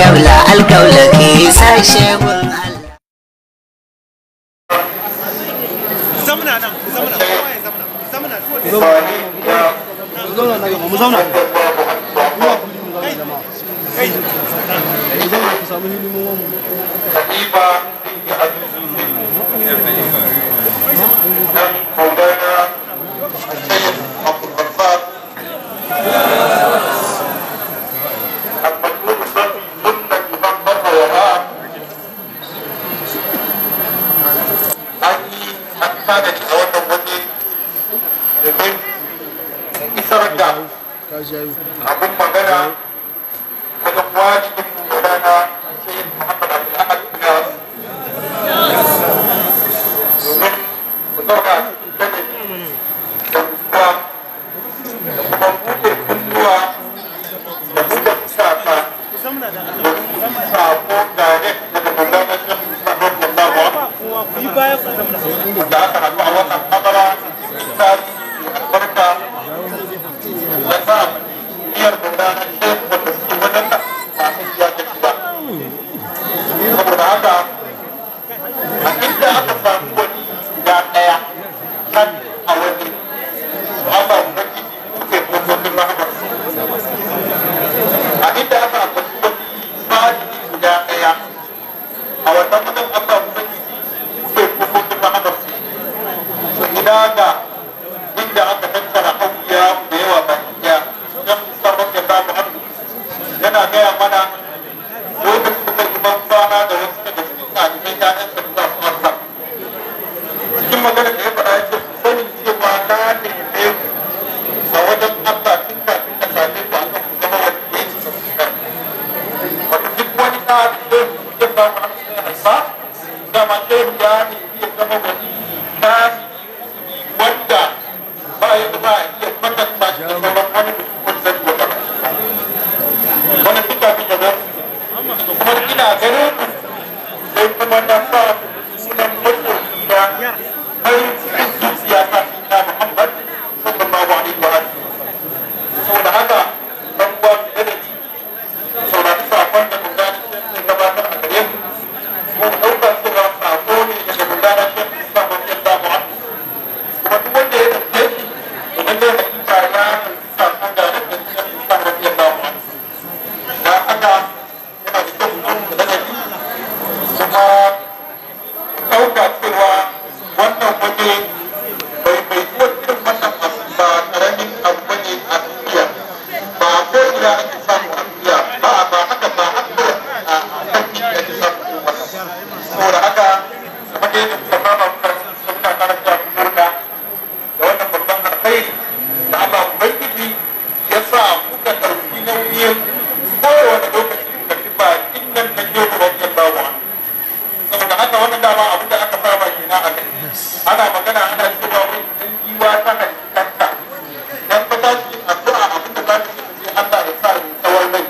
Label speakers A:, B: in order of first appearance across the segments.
A: Alkaula alkaula ke sashe gun Allah.
B: Zamna nan, zamna, kowa ya zamna, zamna.
C: Mu zauna na gaba, mu zauna.
B: Kai,
C: Mu zauna ku samu hilimin mu.
D: Abin magana wajen wajibin Maulana Sheikh Muhammad Abdul Ahad Iyas domin mu zauna cikin ladabi da nutsuwa da kuma buɗe kunnuwa da buɗe zukata domin sako direct daga Maulana Sheikh Islam radiyallahu anhu
B: kowa ku yi baya ku zamna.
D: da aka haɗu a wannan kamara cikin tarihi mai albarka ya sa biyar Maulana Sheikh wanda suke wajen nan ba sai ya gaci ba. Saboda haka a inda aka samu wani guda ɗaya kan a wani Allah ubangiji kuke kofofin rahama. A inda aka ambaci wani salihi guda ɗaya a wannan wajen Allah ubangiji kuke kofofin rahama. Ina ga inda aka tattara auliya da yawa baki ɗaya. Yan sarrafa ya samu hannu yana gaya mana lokacin da zai ban kwana da wasu daga cikin ɗalibai ƴaƴansa da za su amsa. Cikin magana da ya faɗa ya ce ku sani cewa na neme ku a wajen Allah tun kafin na same ku akan ku zama waliyai cikakku. Wato duk wani ɗa da shehu ya samu hannu ya haifa, dama shehu ya nemi ya zama waliyi kamili wanda ba ya da za a iya kwatanta shi da sauran wani mutum wanda zai wata wani duka fi da zai kuma ina ganin ku sai kuma na sa sunan masoyi na farin cikin zuciya ta na Muhammad sallallahu alaihi wa alihi saboda haka dan uwa mu da ci saurari sakon da Maulana Sheikh zai gabatar a gare mu mu ɗauka cewa sako ne daga Maulana Sheikh Islam radiyallahu anhu kuma duk wanda ya ɗauke shi idan dai hakika ya ɗauki sakon da da Sheikh Islam radiyallahu anhu dan haka yana da kyau mu mu ladabi kuma ɗauka cewa wannan waje bai bai zuwa irin wannan abu ba ƙaramin abu bane a duniya ba ko ina ake samu a duniya ba ba haka ba haka a kan titi ake samu irin wannan saboda haka kamar da yadda muka saba muka muna karanta murna da wannan babban alkhairi da Allah Ubangiji ya sa muka ɗauki nauyin kowane lokaci muka ci bakin nan na shehu radiyallahu anhu saboda haka wannan dama abin da aka saba kenan a kai ana magana ana cewa wai idan giwa ta haifi kanta idan ka tashi yin addu'a abin da za ka ce ka ce Allah ya sa ya tsawon rai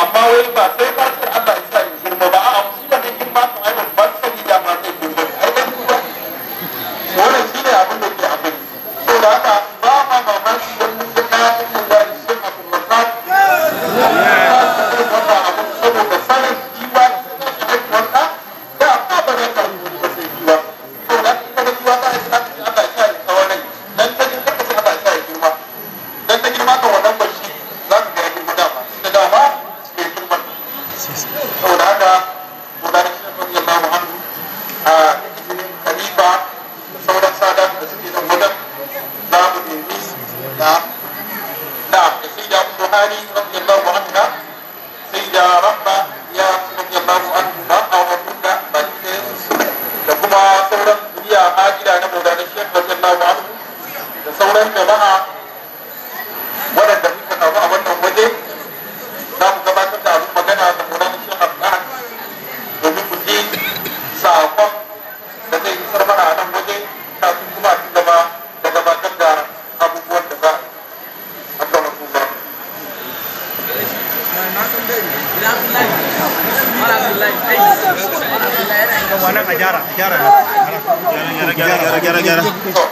D: amma wai ba sai ka ce Allah ya sa ya girma ba a'a shi wannan girma to ai babban sani da ma zai girma ai dan girma wannan shi ne abin da ke abin saboda haka ba ma mamaki don mun ga kayan da shi Abdulrazak wannan abin saboda sanin giwa ta haihuwar ɗa da ba ba za ta haihu ba sai giwa saboda haka ita da giwa ta haihu za ta ce Allah ya sa ya tsawon rai dan ta girma ka ce Allah ya sa ya girma dan ta girma kan wannan bashi za ka ga ya girma dama tunda dama bai girma saboda haka Maulana Sheikh radiyallahu anhu a izinin khalifa da sauran sadat da suke nan wajen za mu nemi na na da sai da Buhari radiyallahu anha sai da Rahma ya radiyallahu anhu ba a wannan baki ɗaya da kuma sauran zuriya hajira na Maulana Sheikh radiyallahu anhu da sauran jama'a waɗanda muka taru a wannan waje za mu gabatar da abin magana da Maulana Sheikh Abdul domin ku ji saƙon da zai isar mana a nan waje kafin kuma a ci gaba da gabatar da abubuwan da za a yi. Akramakumullah.
B: Wannan a gyara, a gyara nan.
E: Gyara, gyara, gyara.
D: To,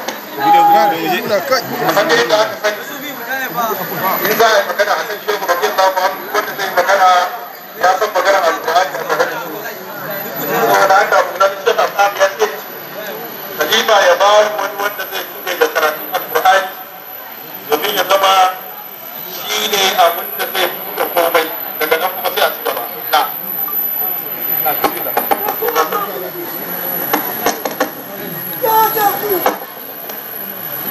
D: kamar yadda aka sani, in za a yi magana a kan Shehu radiyallahu anhu wanda zai magana Ya san maganar Alƙur'ani a tare da shi. Saboda haka abu na Sheikh Abdul ya ce Khalifa ya ba wani wanda zai buɗe da karatun Alƙur'ani domin ya zama shi ne abin da zai buɗe komai, daga nan kuma sai a ci gaba. Na. Na, bismillah.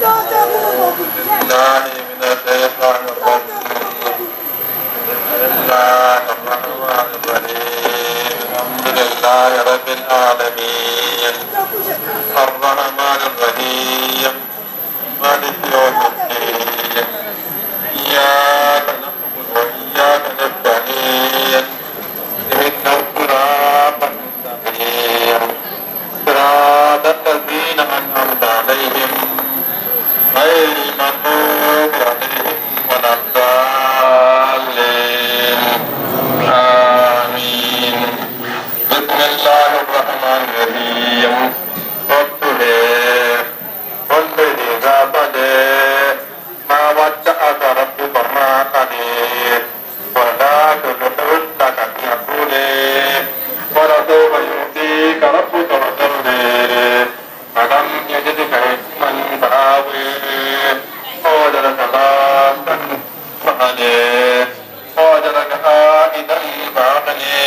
F: بالله من الشيطان الرجيم. بسم الله الرحمن الرحيم. الحمد لله رب العالمين. الرحمن الرحيم. مالك يوم الدين. إياك نعبد وإياك نستعين. اهدنا الصراط المستقيم. صراط الذين أنعمت عليهم غير المغضوب عليهم ولا الضالين. آمين. بسم الله الرحمن الرحيم. والضحى والليل إذا سجى ما ودعك ربك ما قلى ولا تلحدك يقول ولسوف يعطيك ربك فترضى. ألم يجدك يتيما فآوي ووجدك ضالا فهدي ووجدك عائلا فأغني.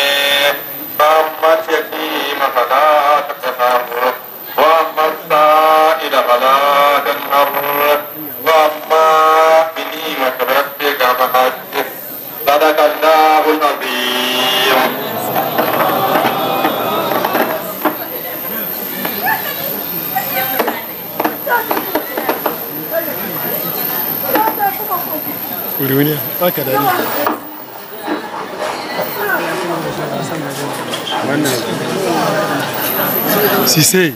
F: فأما اليتيم فلا تقهر وأما السائل فلا تنهر وأما بنعمة ربك فحدث. صدق الله العظيم.
C: Duniya baka dadi. Wannan Sise.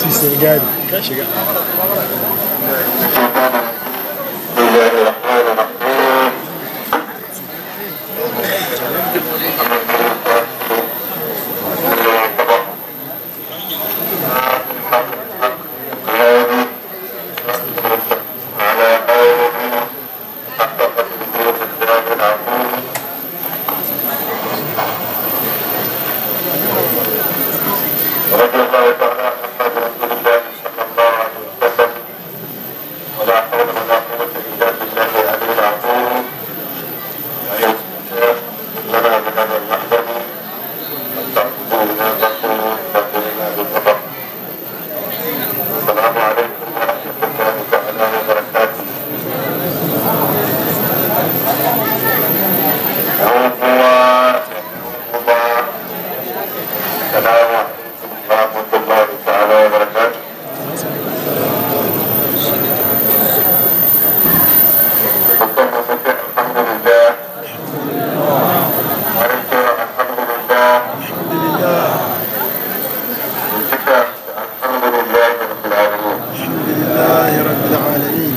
C: Sise gadi ka shiga.
F: بسم الله الرحمن الرحيم. رضي الله تعالى عن أصحاب رسول الله صلى الله عليه وسلم. ولا حول ولا قوة إلا بالله العلي العظيم. يا أيها لنا بهذا المحضر أن تأخذونا تقولنا بالخطأ. السلام عليكم ورحمة الله تعالى وبركاته. السلام عليكم ورحمة الله تعالى وبركاته. الحمد لله. الحمد لله. الحمد لله رب العالمين.
C: الحمد لله رب العالمين.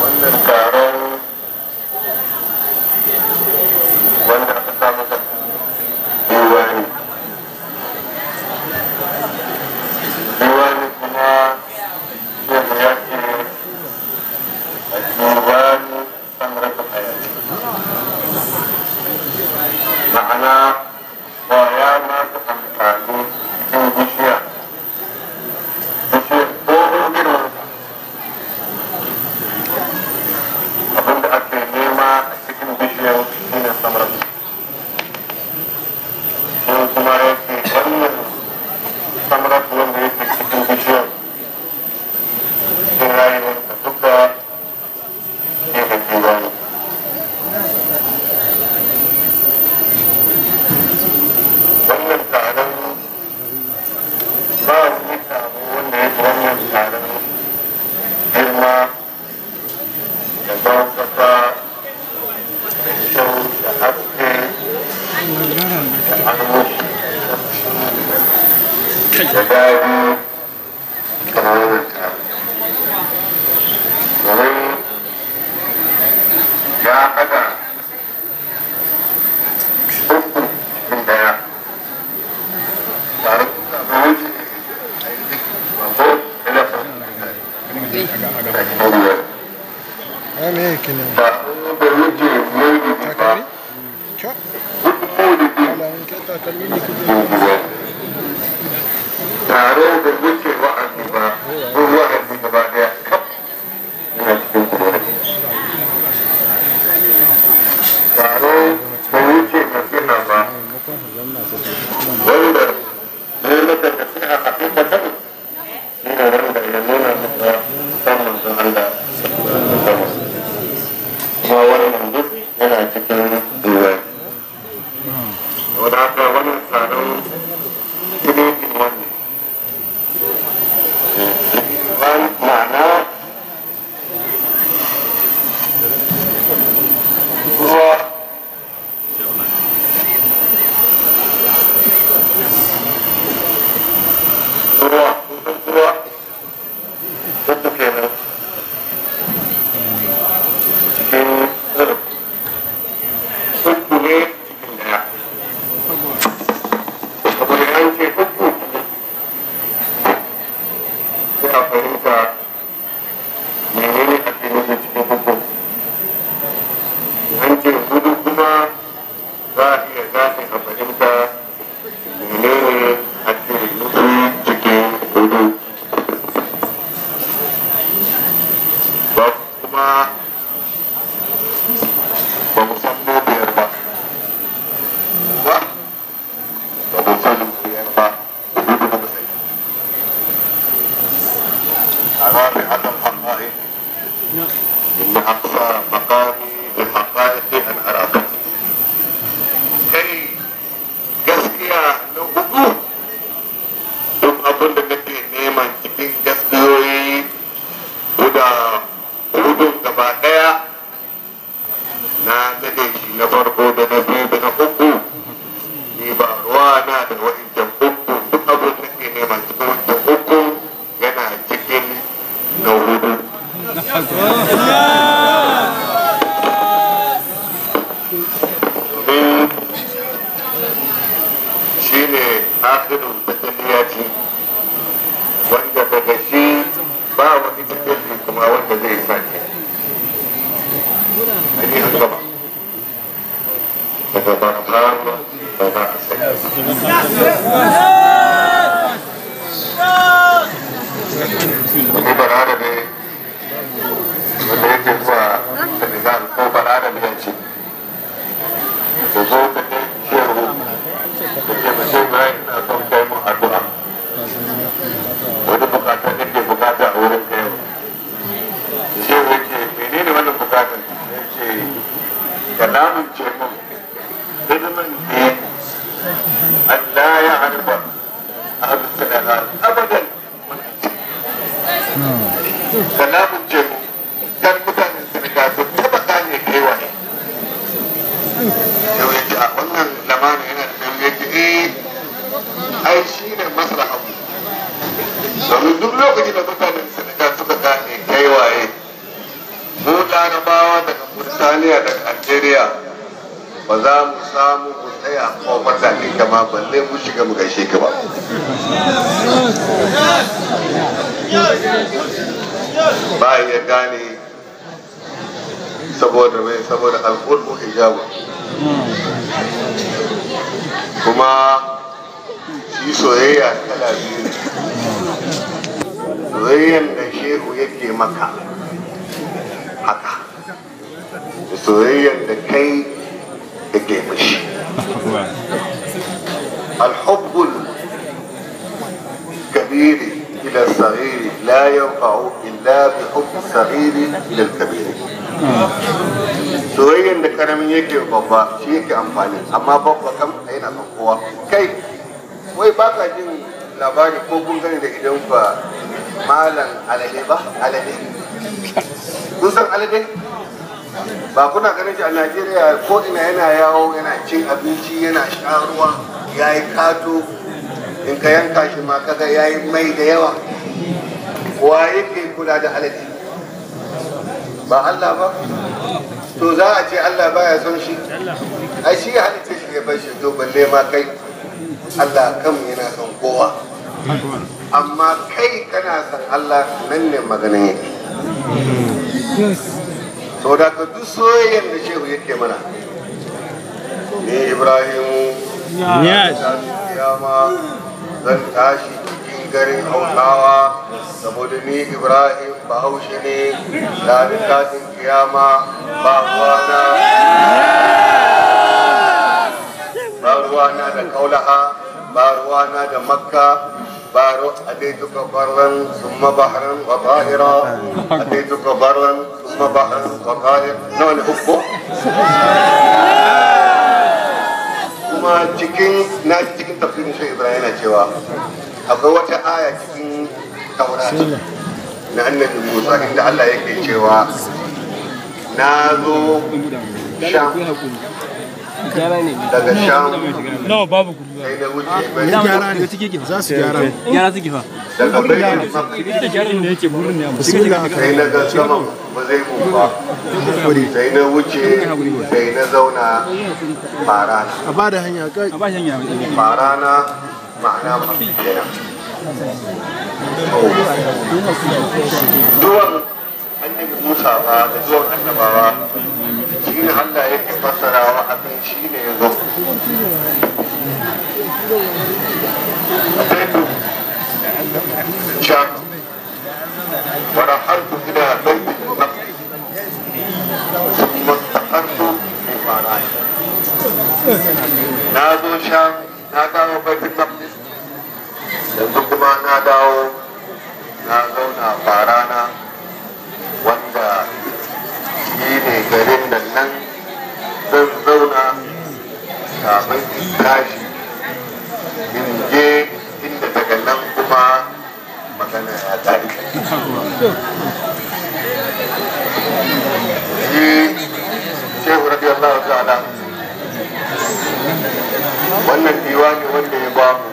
F: Wannan taron wanda aka sa masa diwani. Diwani kuma shehu ya ce a diwani samrata hayati. Ma'ana kwaya masu amfani cikin bishiya. Bishiyar ko girmansa. Abinda ake nema a cikin bishiyar shi ne samar. Shi kuma yake wannan samar wanda yake cikin bishiyar cikin rayuwarsa duka shi ne diwani. Wannan taron ba wani taro wanda ya fi wannan taron girma da ɗaukaka da kyau da haske da armashi da daɗi kamar wannan taro. Domin ya haɗa uku cikin ɗaya. Tare da wuce a yi zikiri ba ko ina son da biyar. Taro da wuce wa'azi ba, ko wa'azi gaba daya kaf yana cikin diwani. Taro da wuce nasiha ba, wanda ne maka nasiha hakikatan shi ne wanda ya nuna maka san manzon Allah. Kuma wannan duk yana cikin diwani. Saboda haka wannan taron cikin diwani. Ma'ana ruwa ruwa ruwa uku kenan cikin uku ne cikin daya. Saboda an ce uku sai a fahimta menene ake nufi cikin uku. An ce hudu kuma za a iya gane a fahimta menene ake nufi cikin hudu. Ba kuma ba mu san ko biyar ba. Ba ba mu san biyar ba, hudu ba mu sani. الرابعة الحقائق إن أقصى مقامي بالحقائق أن أراك. Kai gaskiya na hudu, duk abin da nake neman cikin gaskiyoyi guda hudun gaba daya na nade shi na farko da na biyu da na uku, ni ba ruwa na da wa'incan uku. Duk abin da nake neman cikin wa'incan uku yana cikin na hudu. Domin shi ne akhirin tattaliyaci wanda daga shi ba wani tattali kuma wanda zai sake. Ani an gaba. Daga barhama ba za a sake. Wani balarabe wanda yake zuwa Senegal ko balarabe ya ce, da zo ta kai shehu da ke mace Ibrahim ina son kai mun addu'a. Wani bukata nake bukata a wurin kai yau. Shehu yake menene wannan bukatar? Ya ce ka lamunce mun hidiman ne Allah ya harba ahlus Senegal abadan. Salamun ce mu kan mutanen Senegal su taba gane kai waye. Yau yake a wannan lamarin yana da nauyi, yake eh ai shi ne maslaha mu. Domin duk lokacin da mutanen Senegal suka gane kai waye, mu Larabawa daga Murtaniya daga Algeria ba za mu samu mu tsaya kofar da kama balle mu shiga mu gaishe ka ba. Ba ya gane saboda mai saboda alƙurbu hijabu, kuma shi soyayya kala biyu ne. Soyayyan da shehu yake maka haka, da soyayyan da kai yake mishi. Alhubbul kabiri إلى الصغير لا ينفع إلا بحب الصغير إلى الكبير. Soyayyen da karamin yake babba shi yake amfani, amma babba kam yana son kowa. Kai wai ba ka jin labari ko kun gani da idan ba malam alade ba? Alade, kun san alade ba? Kuna ganin shi a Najeriya ko ina yana yawo, yana cin abinci, yana sha ruwa, ya yi kato, in ka yanka shi ma kaga ya yi mai da yawa. Wa yake kula da alade? Ba Allah ba? To za a ce Allah baya son shi? Ai shi ya halitta shi ya bar shi. To balle ma kai, Allah kan yana son kowa, amma kai kana son Allah, nan ne maganin yake. Saboda ka duk soyayyen da shehu yake mana, ni Ibrahimu Kiyama zan tashi cikin garin Hausawa saboda ni Ibrahim Bahaushe ne. Ranar tashin kiyama ba ruwana, ba ruwana da Kaulaha, ba ruwana da Makka, ba أتيتك برا ثم بحرا وطاهرا، أتيتك برا ثم بحرا وطاهرا. Nawa ne? Uku. Kuma cikin na ji cikin tafsirin Shehu Ibrahim yana cewa akwai wata aya cikin Taurat na Annabi Musa inda Allah yake cewa na zo Sham, daga Sham
B: No, babu kudu.
F: sai na wuce bai
C: Gyara ne, za su gyara.
B: Gyara suke fa.
F: Daga Baitul Maqdis
B: Da gyaran da yake burin ne amma.
C: Bismillah.
F: Sai na ga saman ba zai mun ba, sai na wuce, sai na zauna Farana.
C: A ba da hanya kai.
B: A ba shi hanya mai.
F: Farana ma'ana mafi kenan. To, zuwan Annabi Musa ba da zuwan annabawa shi ne Allah yake fassarawa a kan shi ne ya zo. أتيت شام ورحلت إلى بيت المقدس ثم استقرت في فاران. Na zo Sham, na dawo Baitul Maqdis, yanzu kuma na dawo na zauna Farana, wanda shi ne garin da nan zan zauna kafin in tashi in je inda daga nan kuma magana ya tashi. Shi Shehu radiyallahu ta'ala, wannan diwani wanda ya ba mu,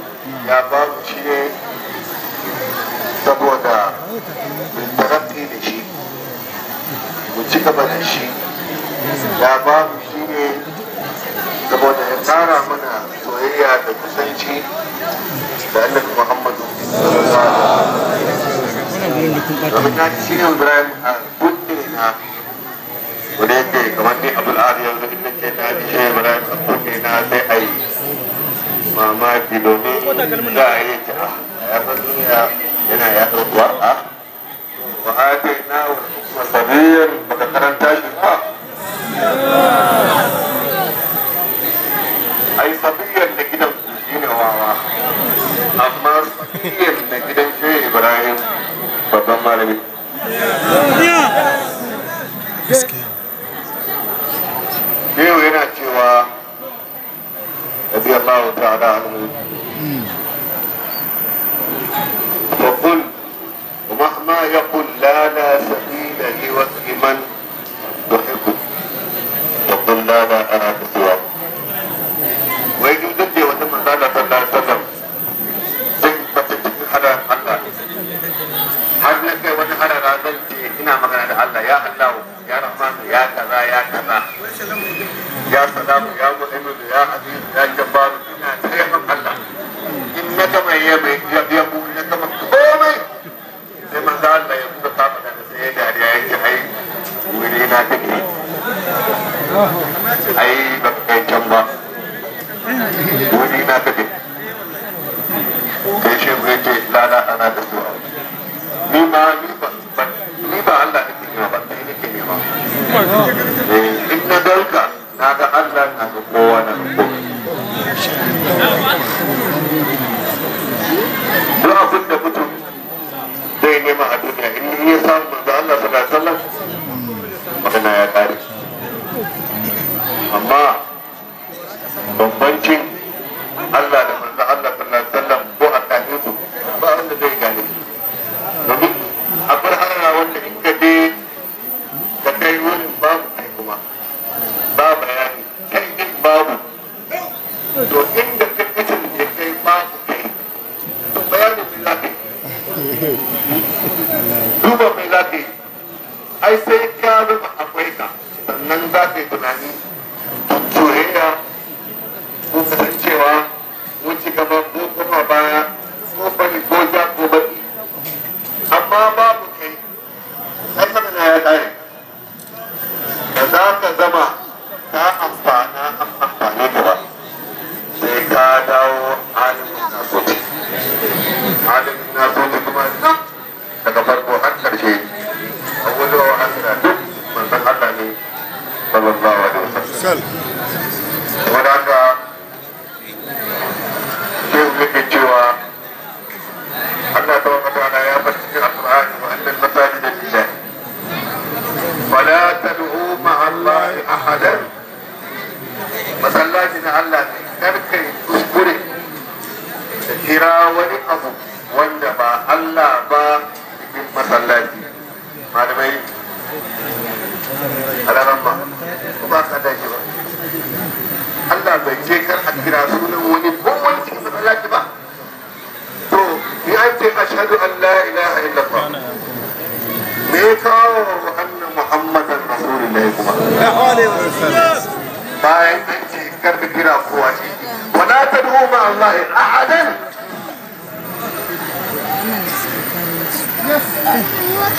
F: ya ba mu shi ne saboda mu tarakki da shi, mu ci gaba da shi. Ya ba mu shi ne saboda ya tsara mana soyayya da kusanci da Annabi Muhammadu sallallahu alaihi wasallam. Domin na ci Shehu Ibrahim a kunne na, wanda yake kamar ni Abul Ali yanzu, in nace na ji Shehu Ibrahim a kunne na, sai a yi mamaki, domin za a yi ce a ya san duniya yana ya ɗaukuwa a wa ate na wa sabiyan baka karanta shi ba. Ai sabiyan da gidan shi ne wawa, amma sabiyan da gidan Shehu Ibrahim babban malami. Shehu yana cewa radiyallahu ta'ala anhu: وقل ومهما يقل لا لا سبيل لوجه من تحب، وقل لا لا أراك سواك. Wai duk da wata manzala sallallahu alaihi wasallam sai mace cikin hada Allah har na kai wani harara, zan ce ina magana da Allah, ya Allah, ya Rahman, ya kaza, ya kaza, ya Salamu, ya Mu'minu, ya Aziz, ya Jabbar, ina tsaye Allah. In na gama yabo, na gama komai, sai manzo Allah ya buga kafa da sai ya dariya, ya ce ai wuri na take, ai ba ka kai can ba, wuri na take. Sai shi ya ce lala ana da su, ni ma ni ba Allah nake nema ba, kai nake nema. In na dauka na ga Allah, na ga kowa, na ga kowa. Duk abin da mutum zai nema a duniya, in ya samu manzo Allah sallallahu alaihi wasallam, magana ya kare. Amma bambancin Allah da manzo Allah sallallahu alaihi wasallam ko a kafin su, ba wanda zai gane shi, domin akwai harara wanda in ka je ka kai wurin babu kai, kuma ba bayani, kai din babu. To inda ka kasance kai babu kai, to bayani mai za ka yi? Duba mai za ka yi? Ai sai ka zama akwai ka, sannan za ka yi tunani soyayya ko kasancewa ko ci gaba ko kuma baya ko bari ko ja ko baki. Amma babu kai, ai magana ya kare. Ba za ka zama ka amfana an amfane ka ba, sai ka Saboda haka shehu yake cewa Allah ta wata ta'ala ya bar cikin Alƙur'ani wa annal masajida lillah fala tad'u ma'a Allahi ahadan. Masallaci na Allah ne, kar kai kuskure da kira wani abu wanda ba Allah ba cikin masallaci. Malamai alaramma ko ba ka dace ba, Allah bai ce kar a kira sunan wani ko wani cikin masallaci ba. To ni an ce ashhadu an la ilaha illallah, me ya kawo anna muhammadan rasulullahi kuma bayan an ce kar ka kira kowa shi wala tad'u ma Allah ahadan.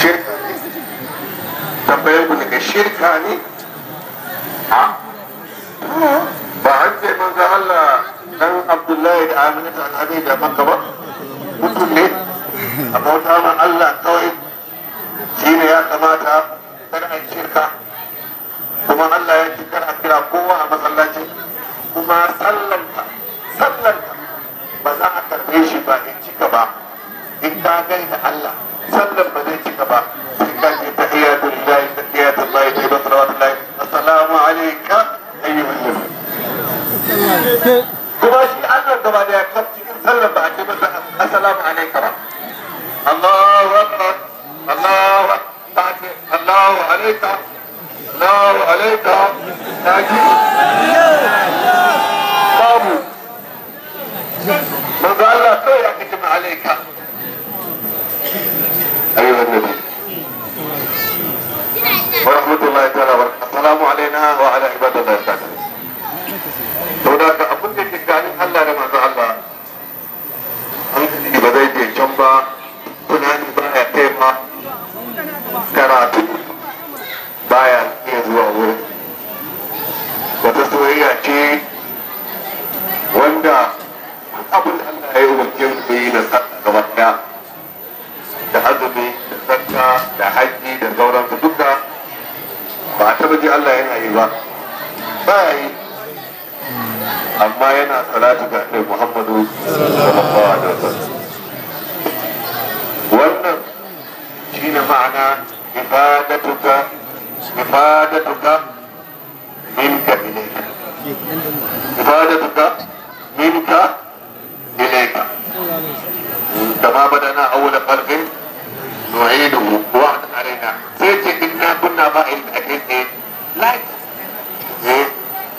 F: Shirka ne, tambayar ku daga shirka ne. A ba an ce manzo Allah dan Abdullahi da Aminatu al-Abi da Makka ba mutum ne a bauta ma Allah kawai shine ya kamata kar a shirka. Kuma Allah ya ce kar a kira kowa a masallaci, kuma sallanka sallanka ba za a karbe shi ba in cika ba. In ka gaida Allah sallan ba zai cika ba sai ka ce tahiyatu lillahi tahiyatu lillahi tayyibatu salawatullahi assalamu alayka ayyuhan nabi. Kuma shi Allah gaba da ya kaf cikin sallan ba a ce masa assalamu alayka ba. Allahu akbar Allahu akbar Allahu alayka Allahu alayka naji babu. Manzo Allah kawai aka ce ma alayka أيها النبي ورحمة الله تعالى وبركاته. السلام علينا وعلى عباد الله الصالحين. saboda abin da ke ganin Allah da manzo Allah hankali ba zai je can ba, tunani baya kai ma, karatu baya iya zuwa wurin. Wata soyayya ce wanda abin da Allah ya yi umarce mu yi da sallah gaba ɗaya, da azumi da zakka da haji da sauransu duka ba a taɓa ji Allah yana yi ba, ba ya yi, amma yana salatu ga Annabi Muhammadu sallallahu alaihi wasallam. Wannan shine ma'ana ibadatuka ibadatuka minka ilayka, ibadatuka minka ilayka kama badana awwala khalqin nu'iduhu wa'dan alaina. Sai ce inna kunna fa'ilin ake life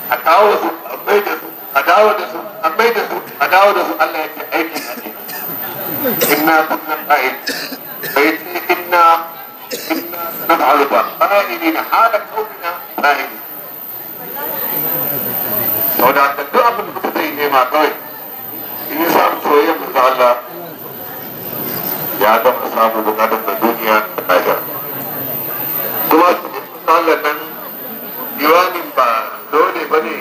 F: a kawo su a mai da su a dawo da su a mai da su a dawo da su. Allah ya ce aikin ake inna kunna fa'il bai ce inna inna naf'alu ba fa'ilina hala kaunina fa'ili. Saboda haka duk abin da mutum zai nema kawai in ya samu soyayyar manzo Allah ya gama samun bukatar da duniya da lahira. Kuma Allah nan diwanin ba dole ba ne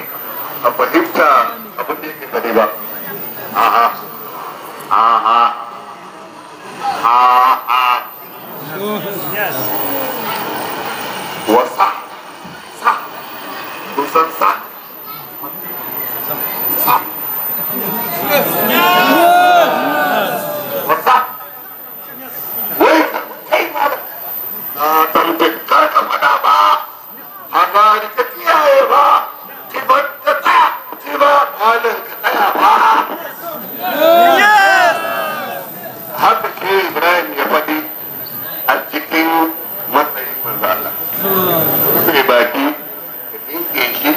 F: a fahimta abin da yake faɗi ba. A'a a'a a'a wasa sa kun san sa sa wasa wai kai ma na tambaye kar ka faɗa ba, amma ni ka kiyaye ba, ki ban ka tsaya, ki ba malam ka tsaya ba. Haka shi Ibrahim ya faɗi a cikin matsayin manzo Allah. Rufe baki, ka dinke shi,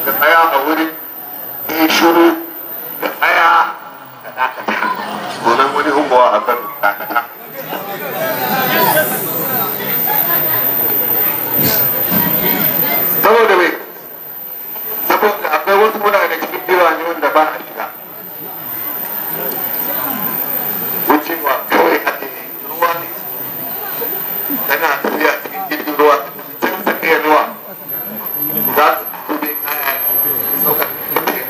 F: ka tsaya a wurin, ka yi shiru, ka tsaya, ka dakata. Sunan wani unguwa a kan dakata. Saboda mai, saboda akwai wasu mutane cikin birane wanda ba a shiga. Wucewa kawai ake yi, ruwa ne. Tana tafiya cikin jirgin ruwa, can tsakiyar ruwa. Za su tube kaya, sauka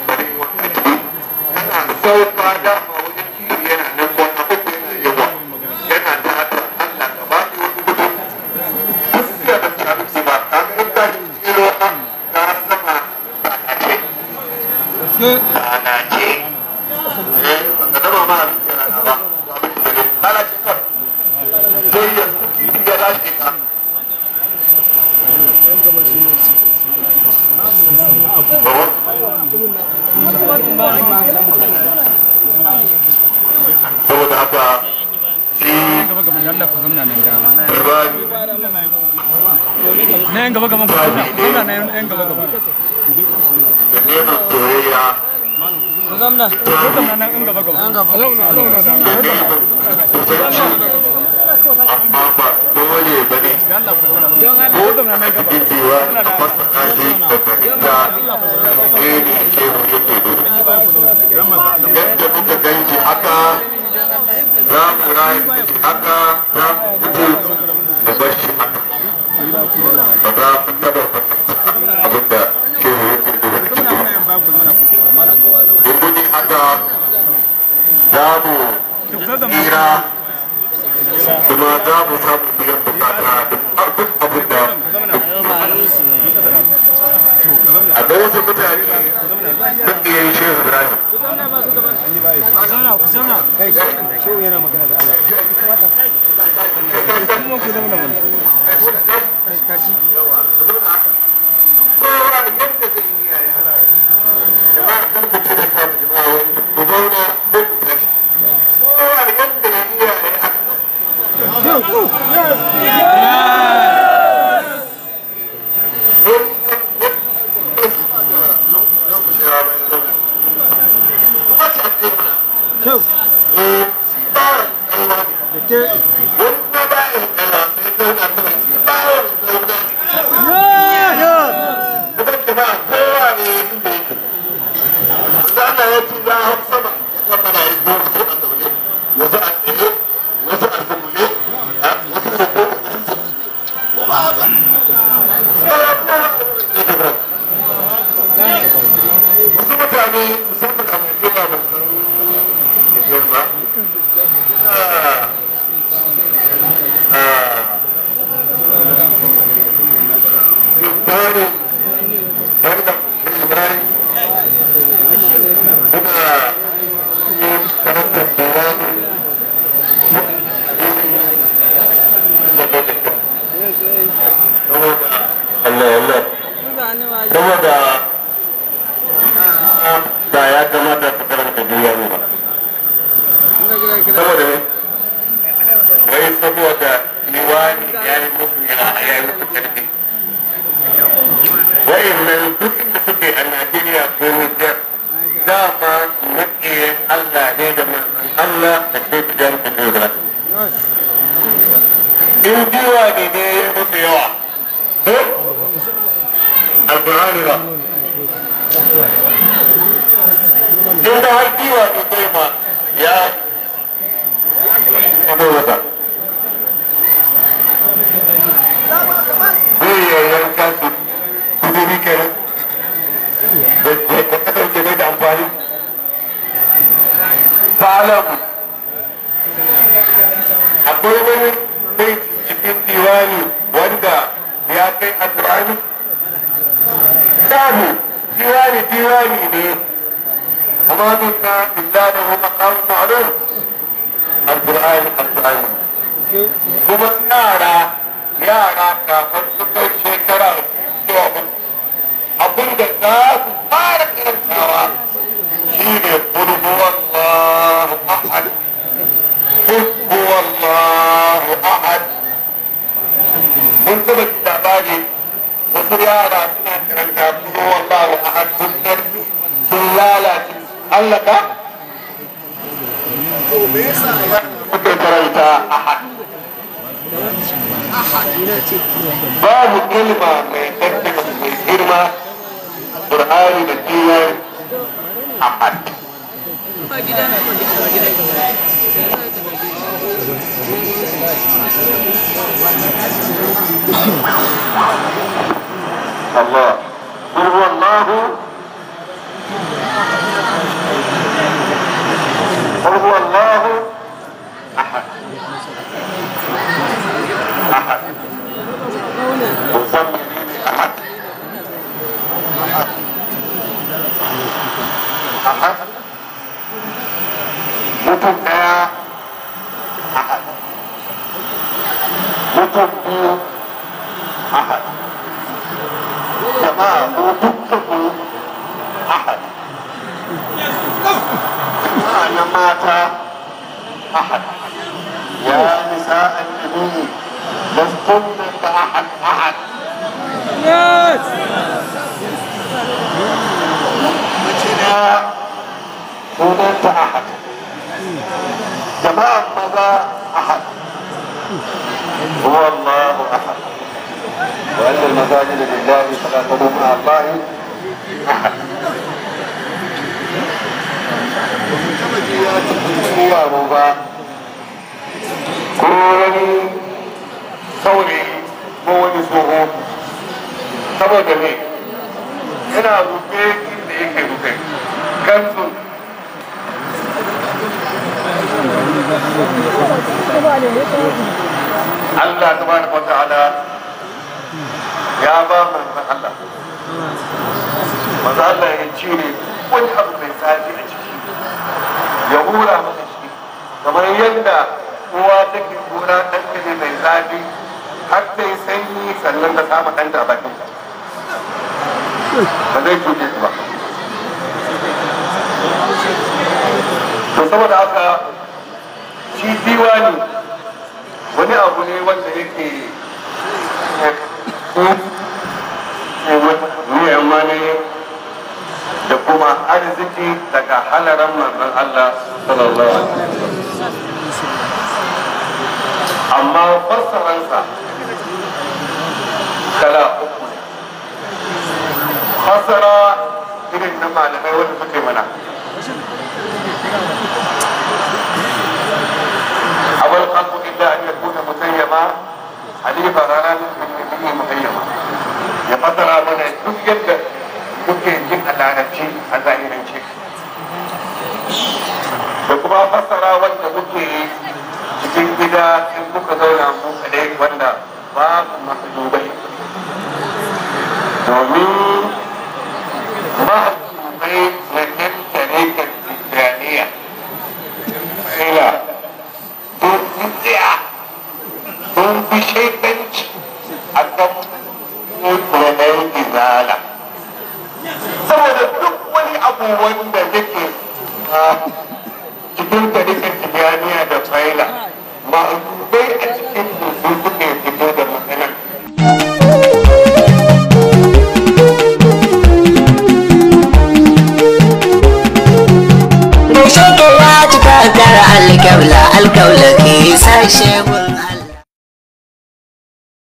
F: bari wanka ciki. Tana sauka dama wajen kiwo yana nan kwana uku yana yawa. Yana ta haka Allah ka ba ni wani gudu. Gaskiya ba ci abinci ba, ka ga in ka shi cikin ruwa ka zama
D: Rana ce. Ba ka ma abinci rana ba. Lalace kawai. Sai yanzu kifi ya lashe ka. Saboda haka shi
B: gaba gaban da Allah ku zamna nan da
D: Ibrahim
B: na yan gaba gaban ku zamna na yan gaba gaban
D: da neman soyayya
B: ku zamna ku zamna nan yan gaba gaban
D: da neman kusanci, amma ba dole ba ne
B: ku zamna nan gaba.
D: cikin diwani a fassara shi da fahimta ne ne shehu yake nufi. Yadda muka ganshi haka za mu rayu da shi, haka za mu mutu mu bar shi haka. Ba za mu taɓa fahimta abinda shehu yake nufi a ciki ba. In mun yi haka za mu tsira, kuma za mu samu biyan bukata da duk abin da a ga wasu mutane maƙiyan Shehu Ibrahim.
B: Zauna ku zauna. Shehu yana magana da Allah. Kuma ku zauna mana.
D: Kowa yadda zai iya ya hana. Jama'a kan ku tilasta ma jama'a wai ku zauna ko ku tashi. Kowa yadda ya iya ya haka. Wasu mutane musamman a Najeriya, ban san tafiyar ba. Tsarin wannan Ibrahim muna karantar diwani saboda Allah Allah, saboda da ya kamata ka karanta diwani ba, saboda me? Wai saboda diwani ya yi musu yawa, ya yi musu karfi. Wa'annan duk inda suke a Najeriya ko Nijar, dama maƙiyan Allah ne da manzon Allah da sai jan da dora. In diwani ne ya yi musu yawa ko Alƙur'ani ba, in da har diwani zai ma ya wata zai iya yanka su kuduri kenan da kasance bai da amfani. Fa'alamu, akwai wani bai cikin diwani wanda ya kai Alƙur'ani? Babu. Diwani diwani ne, amma minna illa lahu maqamun ma'lum. Alƙur'ani Alƙur'ani. Kuma yara yara kafin su kai shekara zuwa abin da za su fara karantawa shi ne qul huwallahu ahad, qul huwallahu ahad. Mun taɓa jin labari wasu yara suna karanta qul huwallahu ahad sun sun lalace Allah ka suka karanta ahad. Babu kalma mai ƙarfi mai girma Qur'ani da kiwon ahad. Allah, qul huwallahu, qul huwallahu ahad, ahad. Kun san menene ahad? Ahad, mutum ɗaya ahad, mutum biyu ahad, jama'a ko dukkan mu ahad, jama'a na mata ahad. Ya nisa annabi lastunna ka ahad ahad. Mace na sunanta ahad, jama'an maza ahad. هو الله احد، وان المساجد لله فلا تدعوا مع الله احد. Yaro ba ko wani saurayi ko wani tsoho, saboda ne yana rufe inda yake rufe kansu. Allah tabaraka wa ta'ala ya ba manzon Allah, manzon Allah ya cire wani abu mai zafi a ciki ya hura masa shi, kamar yadda uwa take hura ɗanta ne mai zafi har ta yi sanyi sannan ta samu ɗanta a bakin ta, ba zai cuce su ba. To saboda haka shi diwani wani abu ne wanda yake ni'ima ne da kuma arziki daga halaran manzon Allah sallallahu alaihi wasallam. Amma fassaransa kala uku ne. Fassara irin na malamai wanda suke mana أول الخلق إلا أن يكون متيما حليفة رانا من متيما. Ya fassara mana duk yadda kuke jin a larabci a zahirance, da kuma fassara wanda muke yi cikin gida in muka zauna mu kadai wanda babu mahajubai, domin mahajubai na ɗan tarikar tijjaniya ila sun fi shaidanci a kan mutuwar izala, saboda duk wani abu wanda yake cikin tarikin tijjaniya da faila ma'azubai a cikin su suke fito da maganar.
A: Gaishe ka ya cika gar alkaula, alkaula ke sashe.